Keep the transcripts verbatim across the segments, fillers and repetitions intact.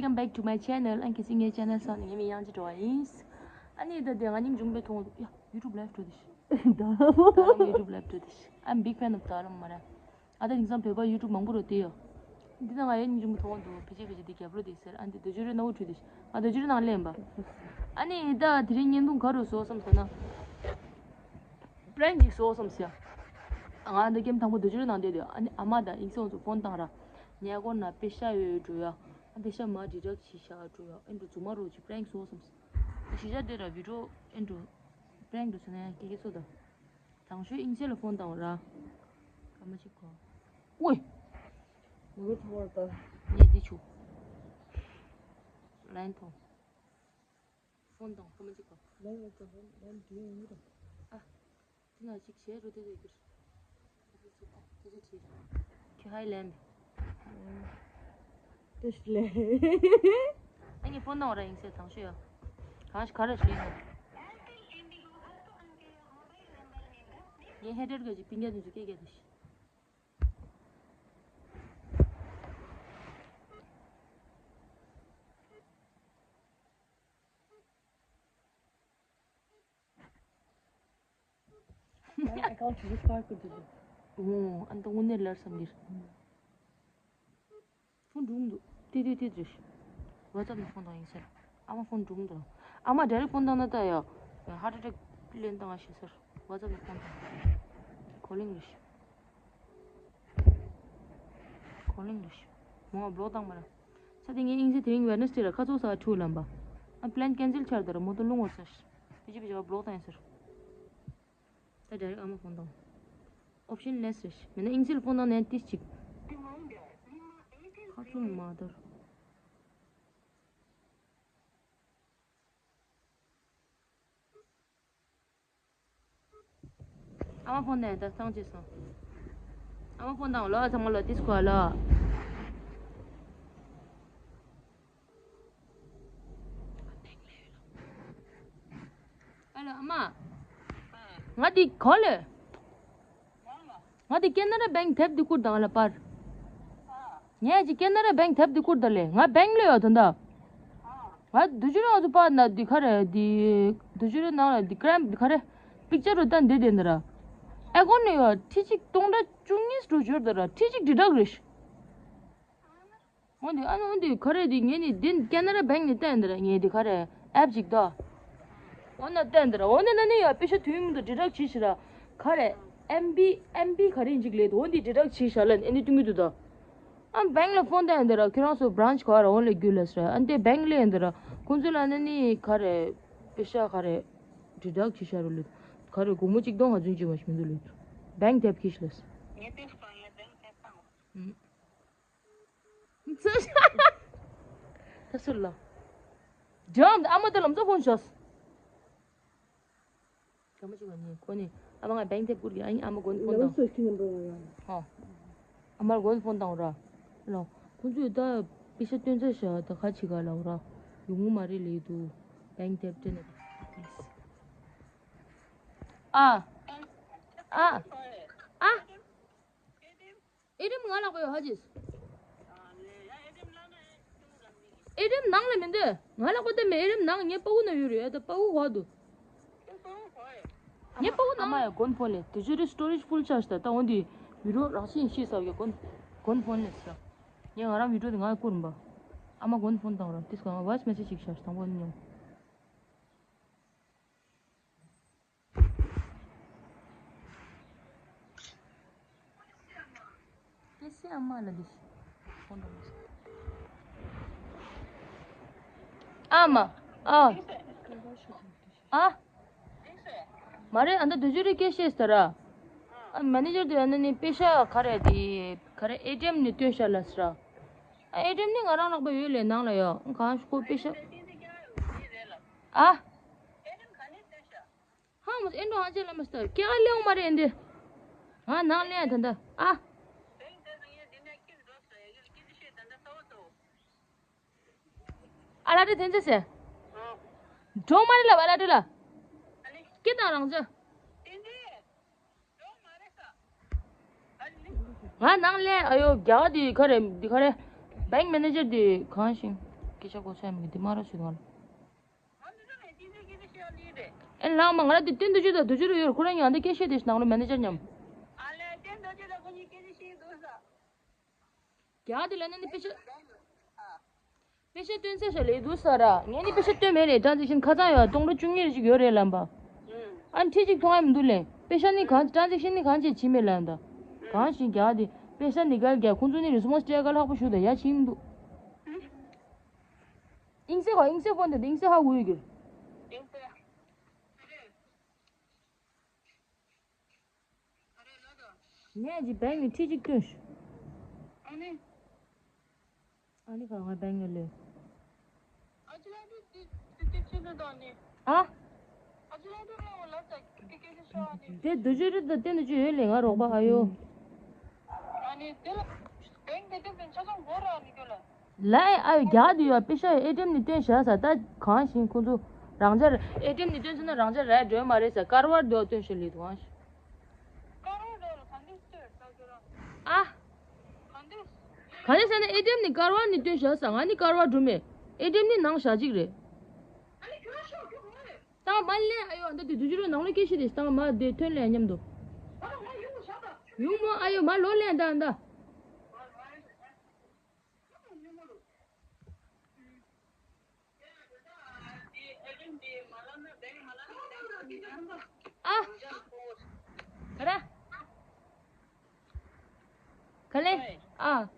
Welcome back to my channel. ཨ་ཁེ་སི་ངའི་channel་སང་ནས་ངའི་མིང་དབྱངས་ཅན་སྒྲོལ་མ་ཡིན། ཨ་ནི་ད་དེ་ང་སྙིང་རྗེ་མོ་དཔེ་མཐོང་ཡ། YouTube live་འགྲོ་དེ་ཤི། ད་རུང་YouTube live་འགྲོ་དེ་ཤི། I'm big fan of ད་རུང་མ་ར། ཨ་ད་དེང་སང་བོད་པ་YouTube་མང་པོ་རོ་དེ་ཡོ། འདི་ད་ང་ཡ་སྙིང་རྗེ་མོ་མཐོང་འདུག་ཕི་ཅི་ཕི་ཅི་དེ་རྒྱབ་རོ་དེ་ཟེར། ཨ་འདི་རྡོ་རྗེ་རི་ནང་འུ་ཁྲུས་དེ་ཤི། ང་རྡོ་རྗེ་རི་ནང་ལེན་པ། ཨ་ནི་ད་དེ་རིང་བརྙན་ཐུང་ག་རུ་བཟོ་བསམ་ཟེར་ན། prank་ཅིག་བཟོ་བསམ་ཟེར། ང་འདི་ཀེམ་དང་པོ་རྡོ་རྗེ་རི་ནང་བསྡད་དེ། ཨ་ནི་ཨ་མ་དང་ཡིག་ཚང་ཚོ་ཕོན་བཏང་ར། ཉལ་ཁོ་ན་པེ་ཤ་ཡོད་འགྲོ་ཡ། ཨ་པེ་ཤ་མ་deduct་བྱེད་ཤ་འགྲོ་ཡ། ཨེ་འགྲོ་རྫུན་མ་རོ་ཅིག་prank་བཟོ་བསམ་ཟེར། གཞིས་ཆགས་དེ་ར་video་ཨེ་འགྲོ་prank་འགྲོ་ཟེར་ན་ཡང་སྐད་སྐད་སོ་ད། དང་ཤོས་ཨིན་སེ་ལ་ཕོན་བཏང་ར། སྐར་མ་གཅིག་གོ། ཝེ། ནུ་ཐོ་བར་ད། ངས་འདི་ཆུ། line་ཐོ། ཕོན་དང་སྐར་མ་གཅིག་གོ། line་ལ་ད་line་དེ་ཡོང་གི་རེད། ཨ། དེ་ན་གཅིག་བྱས་རུ་དེ་དེ་གིར། དེ་ཚོ་དེ་ཚོ་དེ། ཁྱོད་ཧའི་ལན། དེ་ཤི་ལེ། ཨ་ངས་ཕོན་དང་ར་ཨིན་སེ་དང་ཤོས་ཡ། གང་ཞིག་ག་རེ་ཞིག་ཡིན་ནོ། ངས་ཧེ་ཌར་གི་ཅིག་པིན་རྒྱ་དེ་ཚོ་སྐད་རྒྱ་དེ་ཤི། My account is hard to do. ཨོ། ཨ་ནི་ད་དངོས་གནས་ལར་བསམ་གྱིར། ཕོན་འགྲུག་འདུག་ཏི་ཏི་ཏི་ཏི། WhatsApp་ནས་ཕོན་བཏང་ཡིན་ཟེར། ཨ་མ་ཕོན་འགྲུག་འདུག་ཨ་མ་direct་ཕོན་བཏང་ན་ད་ཡ། heart attack་ལེན་བཏང་ང་ཤེས་ཟེར། WhatsApp་ནས་ཕོན་བཏང་། calling་རེད་ཤི། calling་རེད་ཤི། མོ་ང་block་བཏང་མ་ར། ས་དེ་ངའི་ཨིན་ཟི་དེ་རིང་Wednesday་ར་ཁ་ཚོགས་ས་ཁྲུ་ལམ་པ། ཨ་plan་cancel་ཆར་ད་ར་མོ་ཏོ་ལུང་བར་ས་ཤི། ཕི་ཅི་ཕི་ཅི་བ་block་བཏང་ཡིན་ཟེར། ད་direct་ཨ་མ་ཕོན་བཏང་། option་less་རེད་ཤི། མིན་ན་ཨིན་ཟིར་ཕོན་བཏང་ནས་ཏིས་ཅིག་ཁ་ཚུམ་མ་དར། ཨ་མ་ཕོན་བཏང་ད་ཐང་ཅེས་སོང་། ཨ་མ་ཕོན་བཏང་ལོ་ཚང་མ་ལོ་ཏིས་ཁོ་ལོ། ཨ་ལོ་ཨ་མ། ང་འདི་གོ་ལེ། ང་འདི་ཀེ་ན་ར་bank་དེབ་འདི་བསྐུར་དང་ལ་པར། ངས་ཅི་ཀེ་ན་ར་bank་དེབ་འདི་བསྐུར་ད་ལེ། ང་bank་ལ་ཡོད་ད་འདི། ང་རྡོ་རྗེ་རི་ང་ཚོ་པར་ན་འདི་ག་རེ་འདི། རྡོ་རྗེ་རི་ནང་ལ་འདི་ཀྲམ་འདི་ག་རེ། picture་རུ་ད་འདི་དེ་འདི་ར། ཨེ་གོ་ནས་ཡོད་ཁྲི་གཅིག་སྟོང་ཕྲག་བཅུ་གཉིས་འགྲོ་འབྱོར་ད་ར་ཁྲི་གཅིག་འདི་དྲག་རེད། འོན་ཏེ་ཨ་ནི་འོན་ཏེ་ག་རེ་དེ་ངས་ནི་འདི་ཀེ་ན་ར་bank་ནས་བསྟན་འདི་ར་ངས་འདི་ག་རེ་app་ཅིག་ད། འོ་ན་བསྟན་འདི་ར་འོ་ན་ན་ནི་ཡ་པེ་ཤ་དུས་མིན་དུ་deduct་བྱེད་ཤི་ར། ག་རེ་MB MB་ག་རེ་ཡིན་ཅིག་ལས་དུ་འོ་འདི་deduct་བྱེད་ཤ་ལ་ཨ་ནི་སྟོན་གི་འདུག་ད། ཨ་bank་ལ་ཕོན་བསྟན་འདི་ར་ཁྱེད་རང་ཚོ་branch་ག་ར་འོ་ལས་རྒྱུ་ལས་ར་ཨ་འདི་bank་ལས་འདི་ར་ཁོང་ཚོ་ལ་ན་ནི་ག་རེ་པེ་ཤ་ག་རེ་deduct་བྱེད་ཤ་རུ་ལས་ག་རེ་སྒོར་མོ་གཅིག་སྟོང་ང་ཚུན་ཅིག་མ་ཤི་མི་འདུག་ལས་bank་དེབ་ཁྱི་ཤི་ལས། ད་སུ་ལ། ཇམ་ཨ་མ་དེ་ལམ་ཚོ་ཕོན་ཤོས། ཇམ་མ་ཅིག་ལ་ནི་ཁོ་ནི་ཨ་མ་ང་bank་དེབ་བསྐུར་གི་ཨ་ནི་ཨ་མ་མགོན་ཕོན་དང་། ཧོ། ཨ་མར་མགོན་ཕོན་དང་ར། ལོ། ཁོང་ཚོས་ད་པེ་ཤ་སྟོན་ཚར་ཤག་ད་ཁ་ཅིག་ག་ལ་ར། ཡོང་ངུ་མ་རེད་ལས་དུ། bank་དེབ་སྟོན་ནས། ཨ། ཨ། ཨ། ཨེ་ཊི་ཨེམ་ང་ལག་པ་ཡོད་ཧ་ཅིས། ཨེ་ཊི་ཨེམ་ནང་ལ་མི་འདུག་ང་ལག་པ་དེ་མེད། ཨེ་ཊི་ཨེམ་ནང་ངའི་པ་ཀུ་ན་ཡོད་རེད། ད་པ་ཀུ་གོ་འདུག་ངའི་པ་ཀུ་ནང་ཨ་མ་ཡ་མགོན་ཕོན་ལས་དེ་ཚོའི་རེ་storage full charge་ད་ད་འོན་ཏེ་video་རག་ཤི་ཤི་ས་གི་མགོན་མགོན་ཕོན་ལས་ས། ངས་ང་རང་video་དེ་ང་བསྐུར་མ། ཨ་མ་མགོན་ཕོན་དང་ར་དེ་སྐང་voice message་ཞིག་ཤར་དང་པོ་ནི་ཉོ། ཨ་མ། ཨ། ཨ། མ་རེད། ཨ་ད་དུ་ཅུ་རེ་སྐད་བཤད་ཟེར་ར། ཨ་མེ་ནེ་ཇར་དེ་ཨ་ནི་པེ་ཤ་ག་རེ་དེ་ག་རེ་ཨེ་ཊི་ཨེམ་ནས་བཏོན་ཤག་ལབ་ཟེར་ར། ཨ་ཨེ་ཊི་ཨེམ་ནི་ང་རང་ལག་པ་ཡོད་ལས་ནང་ལ་ཡོད། གང་ཤོག་པེ་ཤ། ཨ། ཧང་མོ་ཨེ་འགྲོ་ཧང་ཅེ་ལ་མ་སྟར་སྐྱེ་ག་ལེའུ་མ་རེད་འདི། ང་ནང་ལེན་ད་འདི་ཨ། ཨ་ལ་དེ་དེ་ཚེ་སེ། འགྲོ་མ་རེད་ལ་བ་ལ་དེ་ལ། སྐྱེ་དང་རང་ཅེ། ང་ནང་ལེན་ཨ་ཡོ་རྒྱ་ག་དེ་ག་རེ་དེ་ག་རེ། bank manager་དེ་གང་ཞིག་སྐད་ཆ་གོ་ཆ་མི་འདི་མ་ར་ཞུ་དང་། ཨེ་ལགས་མ་ང་ར་དེ་བསྟན་དུ་ཅི་དང་དུ་ཅི་རུ་ཡོད་ཁོ་རང་ཡང་འདི་སྐད་བཤད་དེ་ནང་ལོ་མེ་ནེ་ཇར་མཉམ། རྒྱ་དེ་ལ་ནི་དཔེ་ཆ། དཔེ་ཆ་སྟོན་ཚེ་ཤ་ལས་འདུག་ས་ར། ངས་ནི་དཔེ་ཆ་སྟོན་མེད་རེད། ཊ་རན་ཟེག་ཤན་ཁ་ཚང་ཡོད། སྟོང་ཕྲག་བཅུ་གཉིས་རེ་ཅིག་ཡོད་རེད་ལམ་པ། ཨ་ནི་ཁྲི་གཅིག་མཐོང་ཡ་མི་འདུག་ལེ། དཔེ་ཆ་ནི་གང་ཊ་རན་ཟེག་ཤན་ནི་གང་བྱས་བྱེད་མེད་ལབ་ཡོང་ད། གང་ཞིག་རྒྱག་དེ་དཔེ་ཆ་ནི་གལ་རྒྱག་ཁོང་ཚོ་ནི་རི་སི་མོ་སི་སྤྲད་ག་ལྷག་པོ་ཞུ་ད་ཡ་བྱེད་མི་འདུག་ཨིན་སེ་ཧ་ཨིན་སེ་ཕོན་དེ་ཨིན་སེ་ཧ་འུ་གི། ངས་ཀྱི་བེང་ནི་ཁྲི་གཅིག་སྟོན་ཤོག་ཨ་ནི། ཨ་ནི་ག་ང་བེང་ནི་ལོས། ཨ། དེ་དུ་ཅུ་རི་དང་བསྟན་དུ་ཅུ་ཡོད་ལེ་ང་རོགས་པ་ཧ་ཡོ། ལའི་ཨ་ཡོ་རྒྱག་དུ་ཡོད་པེ་ཤ་ཡོད་ཨེ་ཊི་ཨེམ་ནི་སྟོན་བཞག་ས་ད་གང་ཞིག་ཁོང་ཚོ་རང་འཇགས་ཨེ་ཊི་ཨེམ་ནི་སྟོན་ཚུལ་ན་རང་འཇགས་ར་འགྲོ་མ་རེད་ས་ཀར་བར་དུ་སྟོན་ཤོག་ལི་དུ་ཨང་ཤིག་ཨ། ག་ནས་ཟེར་ན་ཨེ་ཊི་ཨེམ་ནི་ཀར་བར་ནི་སྟོན་བཞག་ས་ང་ནི་ཀར་བར་འགྲོ་མེད། ཨེ་ཊི་ཨེམ་ནི་ནང་བཞག་ཅིག་རེད། ད་མ་ལེན་ཨ་ཡོ་ད་དེ་དུ་ཅུ་རོ་ནང་ལོ་སྐད་ཤི་རེད་ད་མ་དེ་ཐོན་ལེན་མཉམ་དུ། ཡུང་མོ་ཨ་ཡོ་མ་ལོ་ལེན་ད་ད། ཨ། ག་རེ། ག་ལེ། ཨ།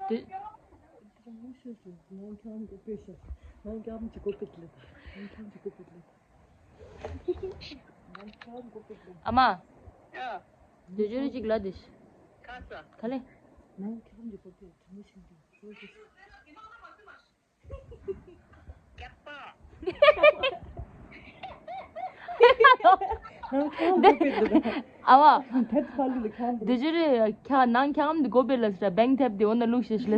དེ། ཨ་མ། ཡ། དུ་ཅུ་རི་གཅིག་ལ་དེ། ག་ས། ག་ལེ། ཨ་མ། དུ་ཅུ་རི་ཁ་ནང་ཁྱམ་དེ་གོ་པེ་ལ་ས་བེང་ཐེབ་དེ་འོ་ན་ལུག་ཤེས་ལེ།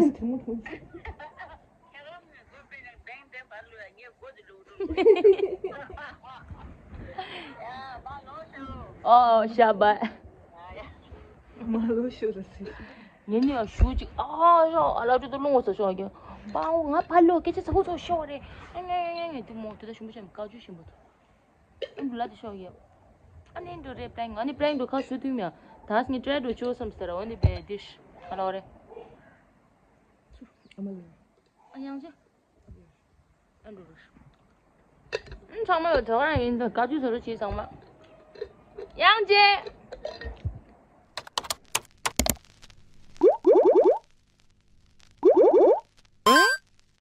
ཨོ་ཤ་བ། མ་ལོ་ཤོ་ར་སི། ངེད་གཉིས་ལ་ཞུ་ཅིག་ཨ་ཤོག་ཨ་ལ་ཅུ་ཏུ་ལོང་བ་ས་ཤོག་གི་ཨོ་ང་ཕ་ལོ་སྐད་ཆ་ཚ་བོ་ཚོ་ཤོག་རེད། ཨ་ངེ་ངེ་ངེ་དེ་མོ་དེ་ད་ཞུམ་པོ་ཤམ་བཀའ་བཅུ་ཞིམ་པོ་ཐོ། ཨ་འདུ་ལ་དེ་ཤོག་ཡ། ཨ་ནེ་འགྲོ་རེད་པྲེང་ཨ་ནེ་པྲེང་འགྲོ་ཁ་སུ་ཐུམ་ཡ། ད་སི་ངེ་ཏྲེ་འགྲོ་ཆོ་སམ་སྟེ་ར་འོ་ནི་བེ་དིཤ་ཨ་ལ་བ་རེད། ཨ་ཡང་ཅི། ཨ་འགྲོ་རུ། ཨ་ཚང་མ་ཡོད་དོ་རང་ཡིན་དོ་བཀའ་བརྒྱུད་བཟོ་རུ་བྱེད་ཚང་མ། ཡང་རྗེ།